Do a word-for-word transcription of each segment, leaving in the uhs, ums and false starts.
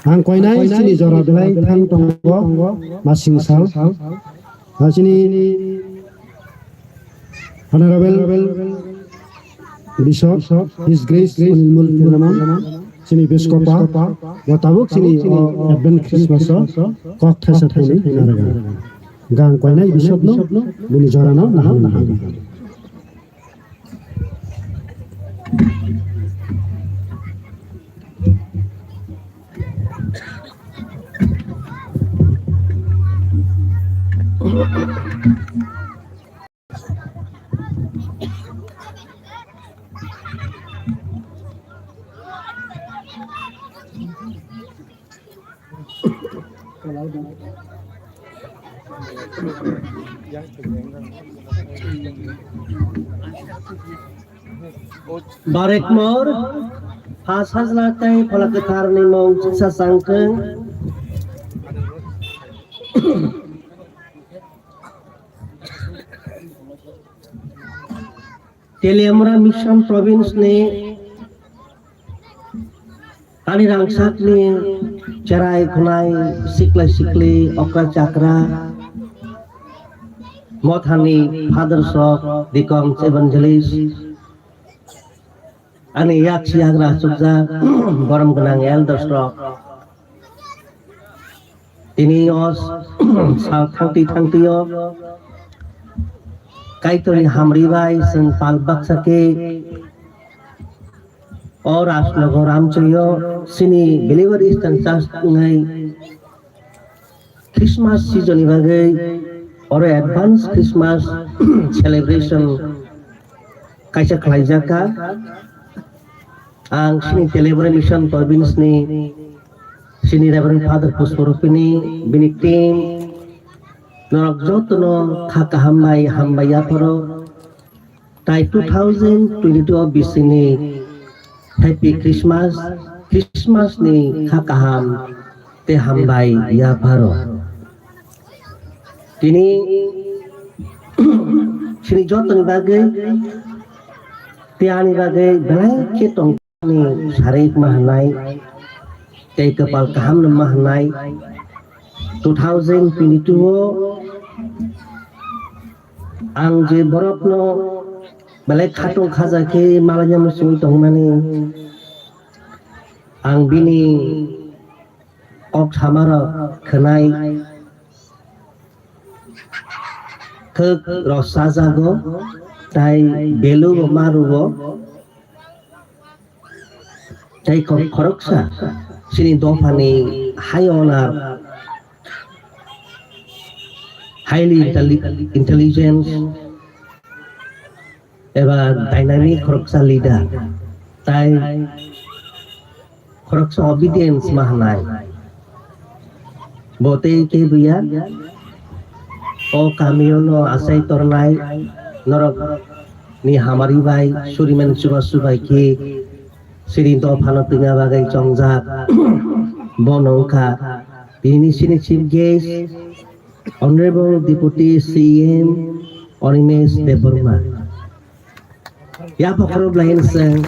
Ang koinai chini jora belai thang tongo, masing sal. Ah, chini Honorable Bishop, His Grace Anilmul Purnama, chini Biskopa, bo tabuk chini o Advent Christmas o kok thaisa thani naraga. Gang koinai Bishop no, bini jora no naham naham. Barekmor, ha sajla tei phola kwtharni mung chuksa chang thung. Teliamura Mission Province ni ani rangchak ni cherai khwnai, sikla sikli, okra chakra, mothani fathers rok, deacons, evangelist, ani yak siyagra chukjak borom gwnang elders rok. Tini o sal thangtwi thangtwi o Kaitorni hamri bai chwng pal baksa khe o Rajnagar Ramchoi o chini Believer Eastern Church wngwi Christmas season ni bagwi oro advance Christmas celebration kaisa khlaijak kha. Ang chini Teliamura Mission Province ni chini Reverend Father Pushpa Rupini, bini team, norok jotono kha kaham bai hambai yapharo. Tai two thousand twenty-two o bisingni Happy Christmas, Christmas ni kha kaham tei hambai yapharo. Tini chini jotoni bagwi tei ani bagwi belai khe tong. Ani sarik ma hwnai tei kwpal kaham no ma hwnai. Two thousand twenty-two o ang je borokno belai khatung khaja khe malaina muchungwi tongmani, ang bini kok samarok khwnai, thwk rok chajago, tai belu bo marugo. Tei khoroksa chini dophani high honor, highly intelli-, intelligence eba dynamic khoroksa leader, tai khoroksa obedience ma hwnai. Bo tei khe buya o kamio no achai tornai norok ni hamari bai suriman chubachu bai khe chini dophano twina bagwi chongjak. Bono wngkha tini chini chief guest, Honorable Deputy C E M Animesh Debbarma. Yapha khorok belai hwnwi chwng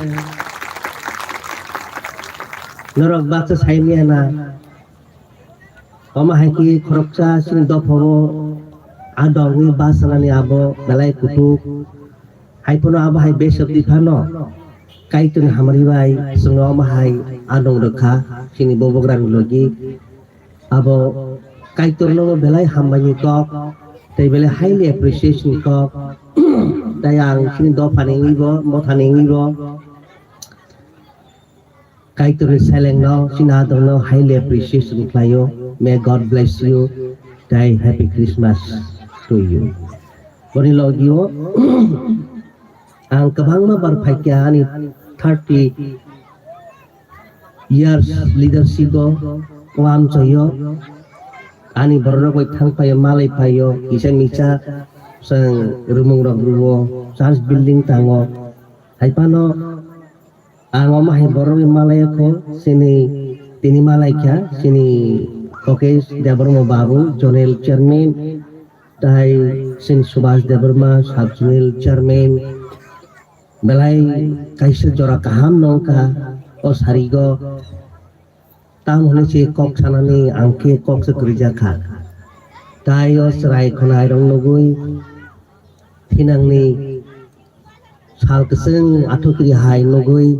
norok baksa saimanya na. Omo hai khe khoroksa chini dophao adongni basanani abo belai kutuk. Hai phano abo hai besok di phano Kaitorni hamari bai chwngno omo hai adong rwkha chini bobogra ni logi. Abo Kaitorno belai hambai ni kok, tei belai highly appreciation ni kok. Tai ang chini dophani wngwi bo, mothani wngwi bo, Kaitorni selengno, chini adongno highly appreciation khlaio. May God bless you, tei Happy Christmas to you. Boni logio, ang kwbangma bar phaikha ani thirty years leadership o, o amchoio. Ani bororok bai thang phaio, malai phaio, kisa misa chwng rumung rok rwo, church building tango. Hai phano ang omo hai borok bai malai kho, chini tini malai kha, chini Kokesh Debbarma babu, zonal chairman, tai chini Subhas Debbarma, sub zonal chairman, belai kaisa jora kaham no wngkha o sarigo. Tamo hwnwi se kok sanani ang khe kok se kwrwijak kha. Tai o chwrai khwnairok nugwi thinangni sal kwchwng athukri hai nugwi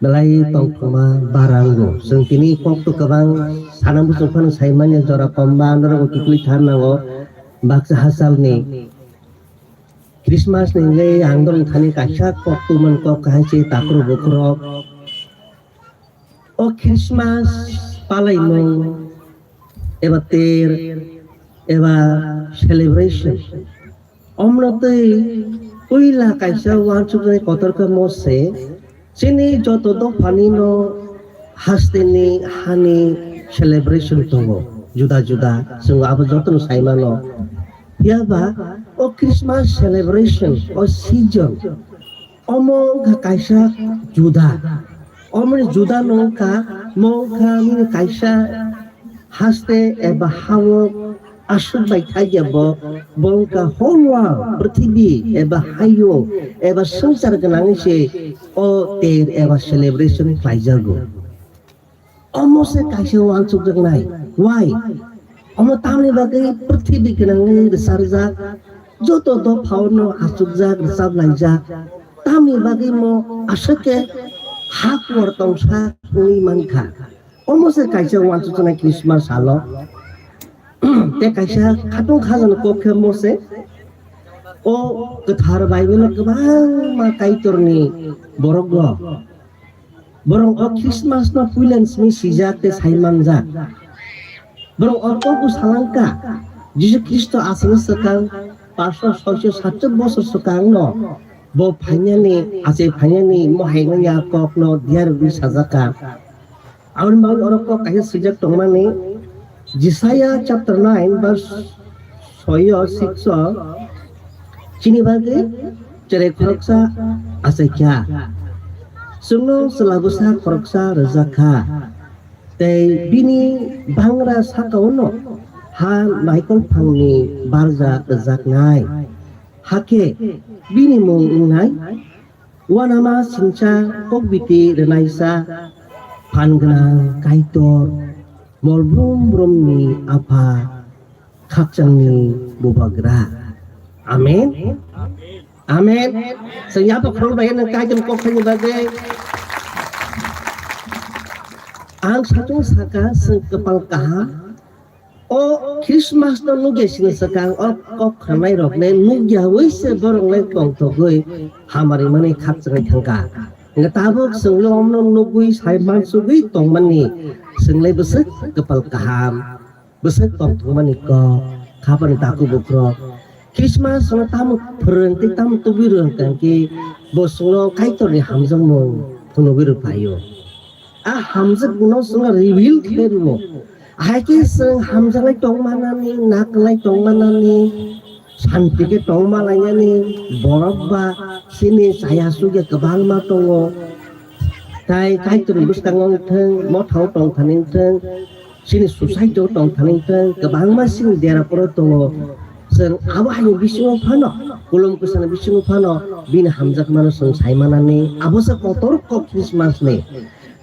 belai tongthokma barango. Chwng tini kokto kwbang sana bwswng phano sai manya jora komba norok kiphilwi thar nango. Baksa hachalni Christmas ni hwnwi ang norok thani kaisa kok tubumani kok kahai se takhuk bukhurok. O Christmas palaimung eba ter eba celebration. Omno twi puila kaisa uansuknai kotor khe Mose, chini joto dophani no hasteni hani celebration tongo, juda juda, chwng abo jotono sai mano. Phiya ba o Christmas celebration, o season, omo wngkha kaisa juda. Omoni juda no wngkha, mo wngkha nini kaisa haste eba hao aswk bai thaiya bo, bo wngkha whole world, prithibi eba hayo eba swngchar gwnangwi se o ter eba celebration khlaijago. Omo se kaisa uansukjaknai. Why? Omo tamni bagwi prithibi gwnangwi rwcharjak, joto dophao no achukjak, rwchaplaijak. Tamni bagwi mo aswk khe ha kuar tongsa wngwi mankha. Omo se kaisa uansukjaknai Christmas salo. Tei kaisa khatung khajani kok khe mo se, o kwthar Bible o kwbangma Kaitorni borok rok, borok o Christmas no puilan simi sijak tei sai manjak. Borok o kok bo salangkha, Jisu Khristo aswkni swkang paanch sho, soi sho, satsho bosor swkang no bo phainani, achai phainani mohai manya kok no diyar rwgwi sajakha. Aboni bagwi oro kok kaisa swijak tongmani, Jisaiya chapter nine verse soi o, six o, chini bagwi cherai khoroksa achaikha, chwngno chwla bwsa khoroksa rwjakha, tei bini bangra saka-o no ha naikol phangni barja rwjaknai, hakhe bini mung wngnai Uanama singcha kokbiti rwnaisa phan gwnang Kaitor, mol brum brumni Apha, khakchangni Bubagra. Amen. Amen. Chwng yapha khorokbai nang Kaitor kokthani bagwi. Ang satung saka chwng kwpal kaham. O Christmas no nugya sini swkang o kok khwnai rok le nugya wi se borok le tongthogwi hamari mani khakchangwi thangkha. Hwnkhe tabuk chwng le omno nugwi sai mansugwi tongmani chwng le bwswk kwpal kaham, bwswk tongthokmani kok, khapani takhuk bukrok. Christmas no tamo phwrwng tei tamo tubui rwng tang khe bo chwngno Kaitorni hamjakmung phunugwi rwphaio. A hamjakmungno chwngno reveal khlai rwo. Hai khe chwng hamjaklai tongmanani, naklai tongmanani, santi khe tongmalainani borok ba chini chaya sugya kwbangma tongo. Tai Kaitorni bwskango wngthwng, mothao tongthani wngthwng, chini society-o tongthani wngthwng, kwbangma chini dera phoro tongo. Chwng abo haini bisingo phano, kulum kwsani bisingo phano bini hamjakmano chwng sai manani, abo se kotor kok Christmas-ni.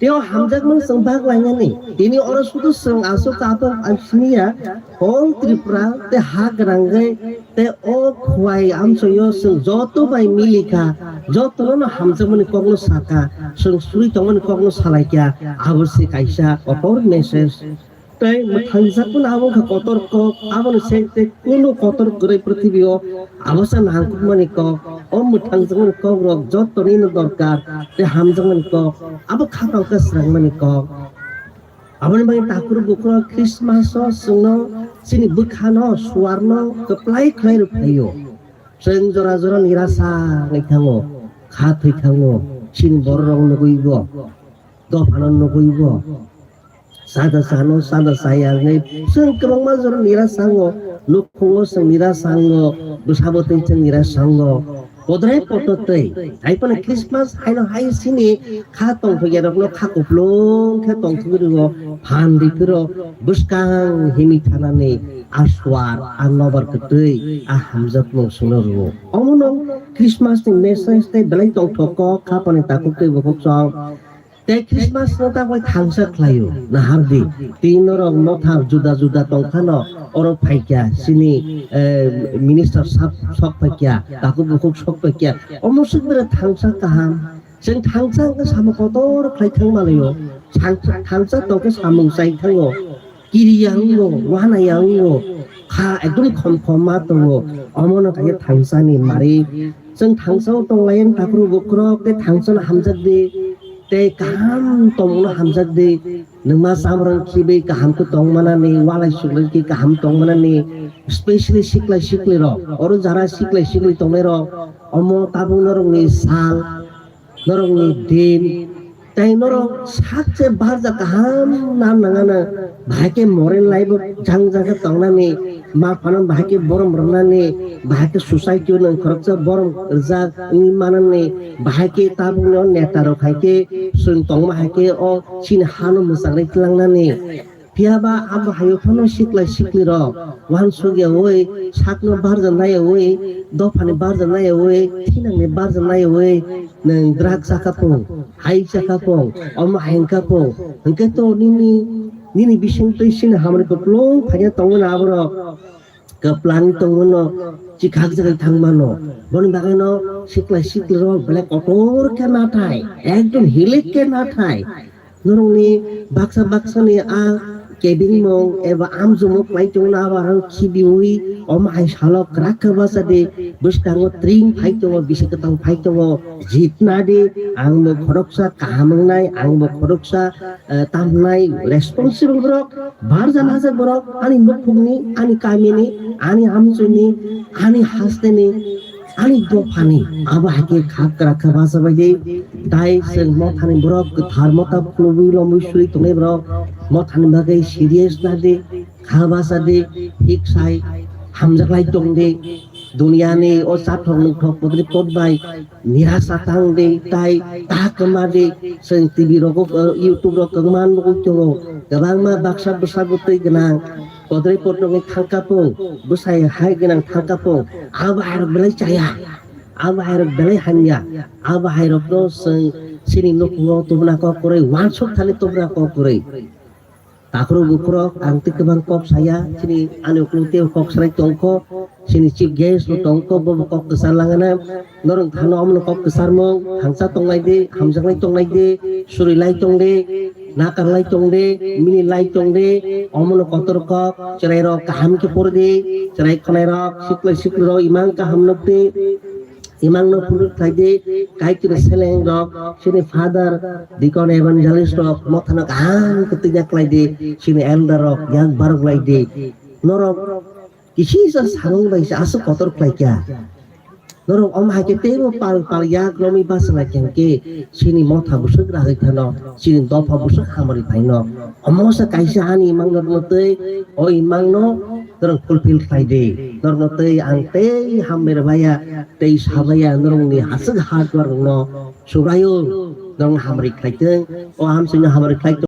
Tei o hamjakmano chwng bak lainani. Tini oro sudu chwng aswk tabuk ang siniya, whole Tripura tei ha gwnangwi tei o Khowai amchoio chwng joto bai milikha, jotono no hamjakmani kokno sakha, chwng suri tongmani kokno salaikha, abo se kaisa kotor message. Tei mwthangjakmani abo wngkha kotor kok, aboni seng tei kunu kotor kwrwi pwrthibio abo se nangkukmani kok. O mwthangjakmani kokrok jotonino dorkar, tei hamjakmani kok abo khapang khe swrangmani kok. Aboni bagwi takhuk bukhuk Christmas-o chwngno chini bwkhano, suarno kwplai khlai rw phaio. Chwng jora jora nirasa wngwi thango, kha thwi thango, chini bororok nugwibo, dophano nugwibo, sada sano, sada saya hwnwi chwng kwbangma jora nirasa wngo, nukhungo chwng nirasa wngo, bwsabo twi chwng nirasa wngo. Podrai poto tei, hai phano Christmas haino hai sini kha tongthokya rokno kha kuplung khe tongthogwi rwo, phan ripiro bwskang himwi thanani a suar a nobar kwtwi a hamjakmung songno rwo. Omono Christmas ni message tei belai tongthok kok kha phani takhuk tei bukhuk song. Tei Christmas no ta bai thangsa khlaio, nahar di. Tei norok motha juda juda tongkhano, oro phaikya, sini, eh, minister sab sok phaikya, takhuk bukhuk sok phaikya. Omo swk bere thangsa kaham. Chwng thangsa hwnkhe samung kotor khlai thang manlio. Thangsa, thangsa tongkhe samung chai thango. Kiriya wngo, wanaya wngo, kha ekdom khom khom ma tongo. Omono kaiye thangsani mari. Chwng thangsao tonglayan takhru bukhurok tei thangsano hamjak di, tei kaham tongmano hamjak di. Nwngma chamrang khibi kaham khe tongmanani, walai suklai khe kaham tongmanani, specially siklai siklirok. Oro jara siklai sikli tongnairok, omo tabuk norokni sal, norokni din, tei norok sakse barja kaham nan nangana, bahai khe moren laibo jang jang khe tongnani, ma phano bahai khe borom rwnani, bahai khe society o nang khoroksa borom rwjak wngwi manani, bahai khe tabukno neta rok hai khe chwng tongma hai khe o chini hano mwchangwi tlangnani. Phiya ba abo hayo phano siklai siklirok uansuk yaui, sakno barja naiyaui, dophani barja naiyaui, thinangni barja naiyaui, nwng drug chakha pung, hai chakha pung, omo hai wngkha pung, hwnkhe to nini, nini bisingtwi chini hamari kwplung phaina tongmani aborok. Kwplangwi tongmano, chikhak jagwi thangmano. Boni bagwino siklai siklirok belai kotor khe nathai, ekdom hilik khe nathai. Norokni baksa baksani a kebengmung eba amjomung khlai tongno abo arang khibiui omo hai salo kwrak khe bachadi, bwskango tring phai tongo, bisi kwtang phai tongo, jitnadi, angbo khoroksa kaham wngnai, angbo khoroksa, eh, tamnai responsible borok, barja najak borok, ani nukhungni, ani kamini, ani amchuni, ani hasteni, ani dophani, abo hai khe kha kwrak khe bachabaidi, tai chwng mothani borok kwthar motha khulugwi lomwi suri tongnai borok, mothani bagwi serious nadi, kha bachadi, hiksai, hamjaklai tongdi, duniani o chathok nukthok podri podbai, nirasa tangdi, tai ta kwmadi, chwng T V rogo, eh, YouTube rok kwbangma nugwi tongo, kwbangma baksa bwsa bwtwi gwnang, kodrei kotorni thangkapung, bwsai hai gwnang thangkapung, abo hai rok belai chaya, abo hai rok belai hamya, abo hai rokno chwng chini nukhungo tubuna kok kwrwi, uansuk thani tubuna kok kwrwi. Takhro bukhurok ang tei kwbang kok saya, chini ani ukulung tei kok sanai tongkho, chini chief guest bo tongkho, bo bo kok kwchar langana, norok thano omono kok kwcharmung, thangsa tonglai di, hamjaknai tonglai di, suri lai tong di, nakar lai tong di, mini lai tong di, omono kotor kok, chwrai rok kaham khe por di, chwrai khwnai rok, siklai sikli rok imang kaham nuk di, imang no phuluk khlai di, Kaitor seleng rok, chini father, deacon, evangelist rok, mothano kaham khe twiya khlai di, chini elder rok, yak barok lai di, norok Kisi sa samung bai se aswk kotor khlai kya. Norok om hai khe teibo pal pal yak romwi bachwlai khe hwnkhe chini motha bwswk ragwi phano, chini dopha bwswk hamari phaino. Omo se kaisa ani imang norokno tei o imangno norok fulfill khlai di. Norokno tei ang tei hambai rwbaya tei sabaya norokni aswk hard work rokno Subraiyung norokno hamari khlai thung. O hamsino hamari khlai thung.